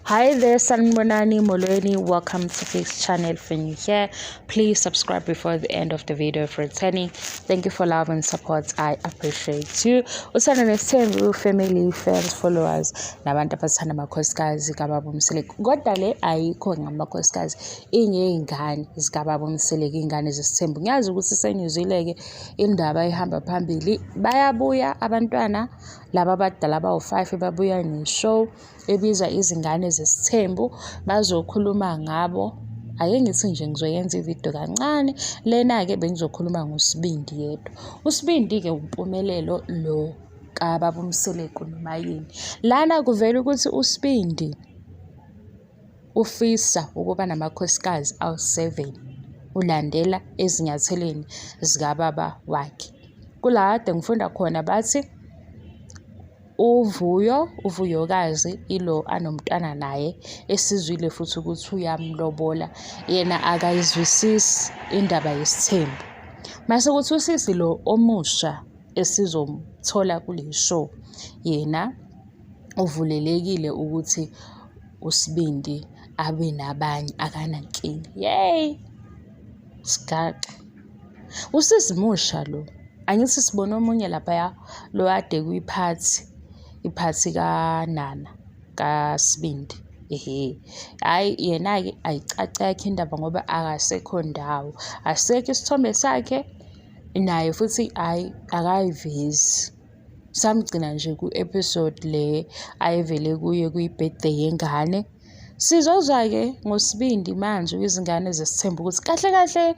Hi there, Sanibonani Molweni. Welcome to this channel. If you're new here, please subscribe before the end of the video if returning. Thank you for love and support. I appreciate you. Uthando Nesithembu family, friends, followers, nabantu abathanda amakhosikazi kababa uMseleku. Kodwa le ayikho ngamakhosikazi, ingey'ngane zikababa uMseleku, iy'ngane zesithembu. Ngiyazi ukuthi senyuzile-ke indaba ihamba phambili. Bayabuya abantwana laba abadala bawu-five babuya ne-show ebiza izingane zesithembu bazokhuluma ngabo. Ake ngithi nje ngizoyenza ividiyo kancane lena-ke bengizokhuluma ngoSibindi yedwa. USibindi-ke uMpumelelo lo kababa uMseleku noMayeni. Lana kuvela ukuthi uSibindi ufisa ukuba namakhosikazi awu-7 ulandela ezinyathelweni zikababa wakhe. Kula kade ngifunda khona bathi UVuyo, uVuyokazi ilo anomntwana naye esizwile futhi ukuthi uyamlobola yena akayizwisisi indaba yesithembu. Mase kuthi usisi lo omusha esizomthola kule show yena uvulelekile ukuthi uSibindi abe nabanye akanankinga. Yey! Sigaxa. Usisi musha lo. Angithi sibone omunye laphaya lo kade kwiphathi, iphathi kaNana kaSibindi. Ehhe. Hhayi yena-ke ayicace yakhe indaba ngoba akasekho ndawo. Asisekho isithombe sakhe naye futhi hhayi akayivezi. Samgcina nje ku-episode le ayevele kuye kwi-birthday yengane. Sizozwa-ke ngoSibindi manje kwizingane zesithembu ukuthi kahle kahle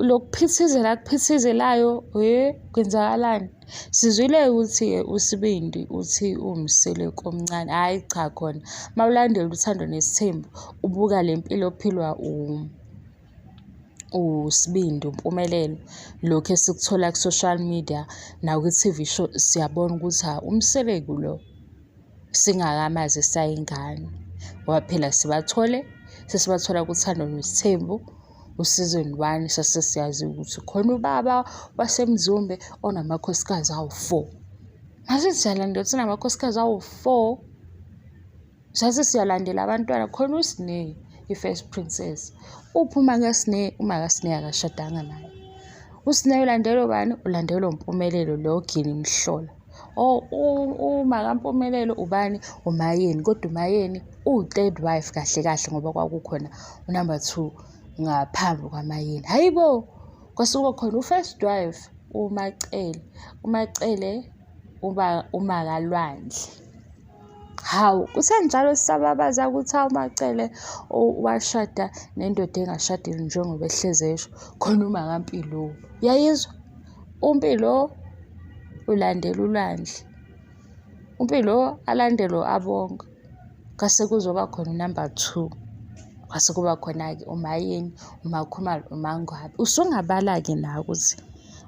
lokuphithizela akuphithizelayo he kwenzakalani? Sizwile ukuthi-ke uSibindi uthi uwumseleku omncane, hhayi cha khona uma ulandela uThando Nesithembu ubuka le mpilo ophilwa uSibindi, uMpumelelo, lokhu esikuthola ku-social media nakwi-T_V show siyabona ukuthi hhawu uMseleku lo. Singakamazi esayingane ngoba phela sibathole sesibathola kuThando Nesithembu u-season one sase siyazi ukuthi khona ubaba waseMzumbe onamakhosikazi awu-four. Mase siyalandela ukuthi unamakhosikazi awu-four, sase siyalandela abantwana khona uSne i-first princess. Uphi umakaSne? UmakaSne akashadanga naye. USne ulandelwa ubani? Ulandelwa uMpumelelo lo ogila imihlola. Oh, uMakaMpumelelo ubani? UMayeni. Kodwa uMayeni uwu-third wife kahle kahle ngoba kwakukhona unumber 2 ngaphambi kwaMayeni. Hayi bo! Kwasuka khona u-first wife uMaCele. UMaCele uba uMakaLwandle. Hawu, kusenjalo sisababaza ukuthi hawu uMaCele washada nendoda engashadile njengoba ehlezi esho, khona uMakaMpilo. Uyayizwa? UMpilo ulandela uLwandle. UMpilo alandele u-Abonga. Kwase kuzoba khona unumber 2. Kwase kuba khona-ke uMaYeni, uMaKhumalo, uMaNgwabe. Usungabala-ke nawe ukuthi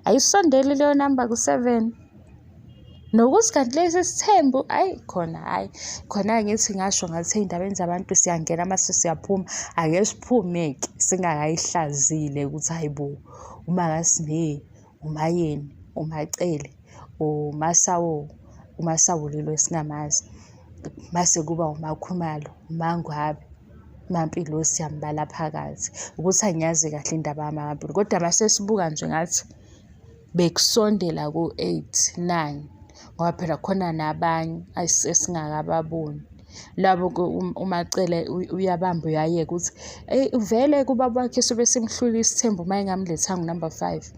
ayisondeli leyo number ku-seven. Nokuthi kanti lesi sithembu ayi khona hhayi khona ngithi ngasho ngathi ey'ndabeni zabantu siyangena mase siyaphuma. Ake siphume-ke singakayihlazile ukuthi hhayi bo uMakaSne, uMaYeni, uMaCele, uMasawo, uMasawo lelo esingamazi. Mase kuba uMaKhumalo, uMaNgwabe, uMaMpilo siyambala phakathi. Ukuthi angiyazi kahle indaba kaMaMpilo kodwa mase sibuka nje ngathi bekusondela ko-eight, nine ngoba phela khona nabanye esingakababoni. Labo uMaCele uyabamba uyayeka ukuthi eyi vele kubaba wakhe sobe simhlule isithembu uma engamlethanga unumber 5.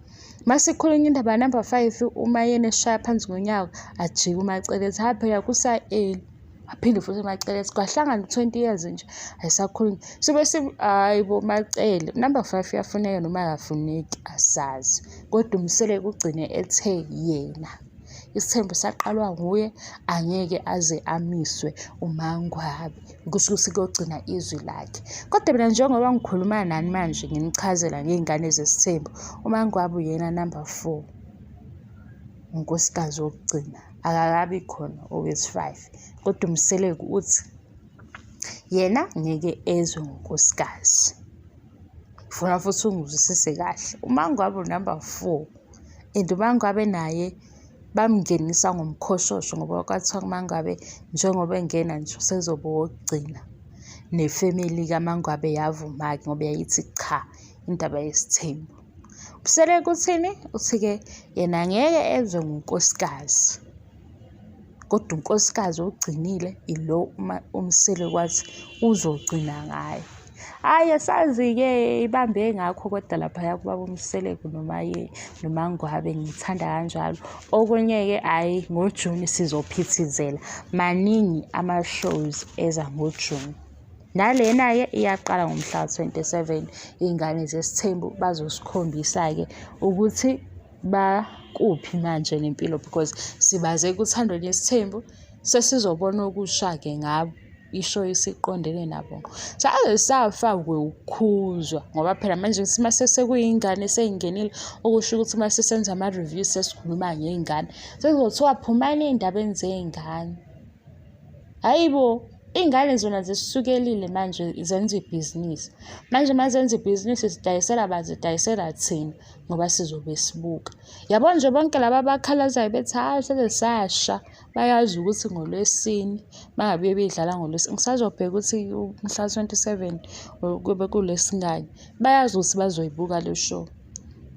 Mase kukhulunywa indaba yanumber 5 uMaYeni eshaya phansi ngonyawo ajike uMaCele ethi hhayi phela kusa-early. Aphinde futhi uMaCele ethi kwahlangana u-20 years nje ayisakhulunywa. Sobe hhayi bo Macele number 5 uyafuneka noma akafuneki asazi. Kodwa uMseleku ugcine ethe yena isithembu saqalwa nguye angeke aze amiswe uMaNgwabe kusho ukuthi kuyogcina izwi lakhe. Kodwa mina njengoba ngikhuluma nani manje nginichazela ngey'ngane zesithembu uMaNgwabe uyena number 4 unkosikazi wokugcina akakabi khona owesi-five kodwa uMseleku uthi yena ngeke ezwe ngonkosikazi. Ngifuna futhi ungizwisise kahle uMaNgwabe unumber 4 and uMaNgwabe naye Bamngenisa ngomkhoshosho ngoba kwathiwa kuMaNgwabe njengoba engena nje usezoba owokugcina. Nefemeli kaMaNgwabe yavuma-ke ngoba yayithi cha indaba yesithembu. Mseleku uthini? Uthi-ke yena ngeke ezwe ngonkosikazi. Kodwa unkosikazi ogcinile ilo uMseleku wathi uzogcina ngaye. Hhayi asazi-ke ibambe ngakho kodwa laphaya kubaba uMseleku noMaNgwabe ngithanda kanjalo. Okunye-ke hhayi ngoJuni sizophithizela, maningi ama-shows eza ngoJuni. Nalena-ke iyaqala ngomhla ka-27, iy'ngane zesithembu bazosikhombisa-ke ukuthi bakuphi manje nempilo because sibaze kuThando Nesithembu sesizobona okusha-ke ngabo isho isiqondene nabo. Saze safakwe ukukhuzwa ngoba phela manje mase sekuyingane seyingenile okusho ukuthi uma sesenza ama-review sesikhuluma ngey'ngane sekuzothiwa phumani ey'ndabeni zey'ngane. Hhayi bo, iy'ngane zona zisisukelile manje zenza ibhizinisi. Manje uma zenza ibhizinisi zidayisela ba? Zidayisela thina ngoba sizobe sibuka. Yabo nje bonke laba abakhalazayo bethi hhayi seze sasha, bayazi ukuthi ngoLwesine uma ngabe beyidlala ngoLwesine, ngisazobheka ukuthi mhla 27 kube kuLwesingaki, bayazi ukuthi bazoyibuka le show.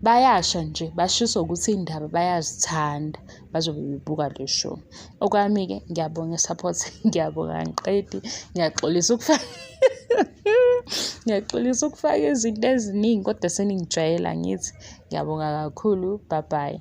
Bayasha nje bashiswa ukuthi iy'ndaba bayazithanda bazobe bebuka le show. Okwami-ke ngiyabonga i-support, ngiyabonga angiqedi, ngiyaxolisa ukufaka ngiyaxolisa ukufaka izinto eziningi kodwa seningijwayele angithi. Ngiyabonga kakhulu, bye bye.